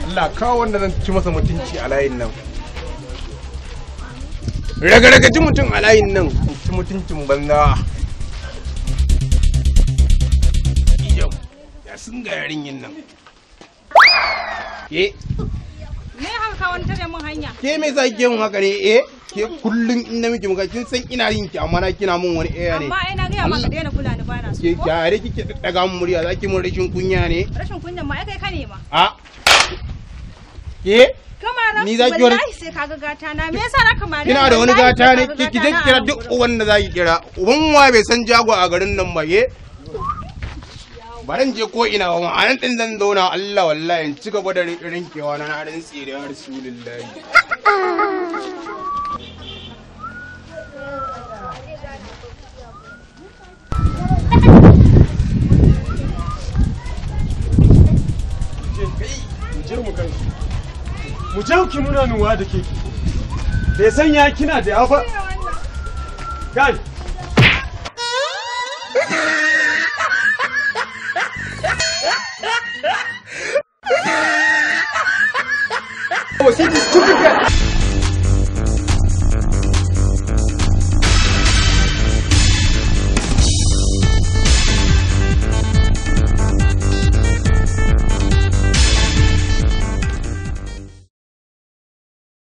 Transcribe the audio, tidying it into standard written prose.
Allah kawo wanda zan ci masa mutunci a layin nan. Raga-raga ci mutum a layin nan, ci mutuncin banza. Yau, ya sun ga yarinyin nan. Ke? Me haka ka wani tare mun hanya? Ke me za ki mun haka ne eh? Ke kullum in na miki muka kin san ina yin ki amma na kina mun wani eh ne. Amma ai na ga maka daina kula ni bana so. Ke kyare kike daga mun murya zaki mun rashin kunya ne? Rashin kunya ma ai kai ka ne ma. A. Ke? Kamara Ni za ki wani wallahi sai kaga gata na me yasa na kamare? Kina da wani gata ne ki ki kira duk uwan da zaki kira. Uban wa bai san jago a garin nan ba ke? Baran je ko ina ba a nan din zan zauna Allah wallahi in ci gaba da rinkewa na na rantsi da Rasulullahi. Mu je mu kai. Mu je ki nuna min wa da ke. Bai san ya kina da ya ba. Kai. Oh, see this stupid guy.